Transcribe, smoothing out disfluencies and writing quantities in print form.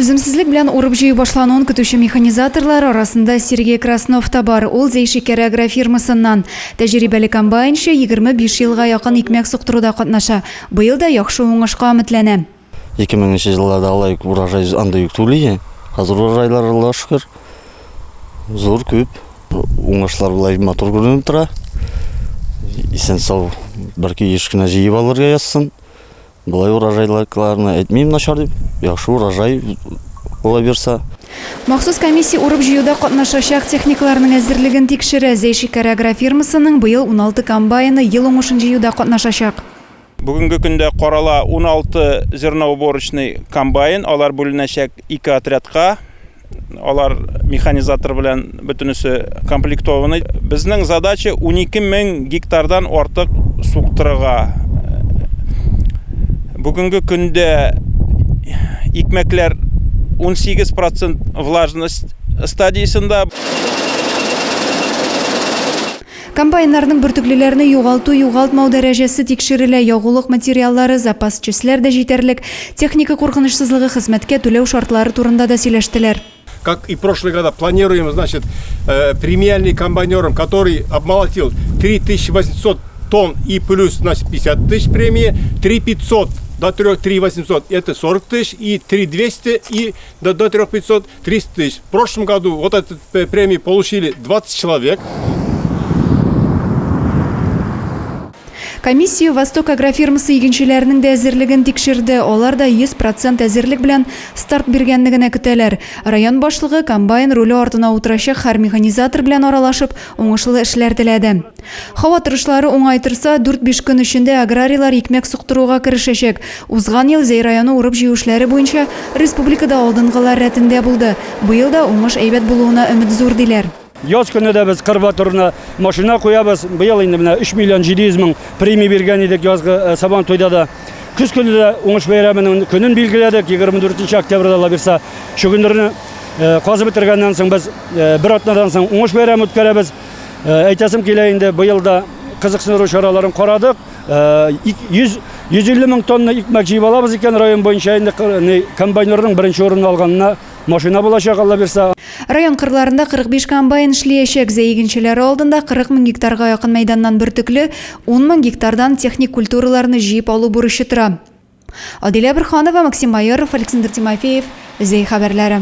Түземсезлек белән урып-җыю башлануын көтүче механизаторлар арасында Сергей Краснов та бар. Ул Зәй шикәре агрофирмасыннан. Тәҗрибәле комбайнчы 25 елга якын икмәк суктыруда катнаша. Быел да яхшы уңышка өметләнә. 2000 нче елларда алай ук урожай андый ук түгел иде. Хәзер урожайлар, Аллага шөкер, зур, күп. Уңышлар болай матур күренеп тора. Исән-сау бер-ике еш кенә җыеп алырга язсын. Болай урожайлыкларны әйтмим начар дип, яхшы урожай була бирса. Махсус комиссия урып-җыюда катнашачак техникаларның әзерлеген тикшерә. Зәй шикәре агрофирмасының быел 16 комбайны ел уңышын җыюда катнашачак. Бүгенге көндә карала 16 зерноуборочный комбайн, алар бүленәчәк ике отрядка. Алар механизатор белән бөтенесе комплектованный. Безнең задача 12 мең гектардан артык суктырырга. Бүгенге көндә икмәкләр 18% влажность стадиясендә. Комбайннарның бөртеклеләрне югалту-югалтмау дәрәҗәсе тикшерелә, ягулык материаллары, запас частьләр дә җитәрлек. Техника куркынычсызлыгы, хезмәткә түләү шартлары турында да сөйләштеләр. Как и прошлые года, планируем, значит, премиальный комбайнерам, который обмолотил 3800 тонн и плюс, значит, 50 тысяч премии, 3500 до 3, 3800 это 40 тысяч, и 3200 и до, до 3500 300 тысяч. В прошлом году вот эту премию получили 20 человек. Комиссия Восток агрофирмасы игенчеләренең дә әзерлеген тикшерде. Алар да 100 процент әзерлек белән старт биргәнне генә көтәләр. Район башлыгы комбайн руле артына утырачак һәр механизатор белән аралашып, уңышлы эшләр теләде. Һава торышлары уңай торса, дүрт-биш көн эчендә аграрийлар икмәк суктыруга керешәчәк. Узган ел Зәй районы урып-җыю эшләре буенча республикада алдынгылар рәтендә булды. Быел да уңыш әйбәт булуына өмет зур, диләр. Яз көне дә без кыр батырына машина куябыз. Быел инде менә 3 миллион 700 мең премия биргән идек язгы Сабантуйда да. Көз көне дә уңыш бәйрәменең көнен билгеләдек, 24 октябрьдә алла бирса. Чөгендерне казып бетергәннән соң без бер атнадан соң уңыш бәйрәме үткәрәбез. Әйтәсем килә инде, быел да кызыксындыру чараларын карадык. 100 150 мең тонна икмәк җыеп алабыз икән район буенча инде комбайнерның беренче урынны алганына машина булачак, Алла бирса. Район кырларында 45 комбайн эшлиячәк. Зәй игенчеләре алдында 40 мең гектарга якын мәйданнан бөртекле, 10 мең гектардан техник культураларны җыеп алу бурычы тора. Адилә Борһанова, Максим Майоров, Александр Тимофеев, Зәй хәбәрләре.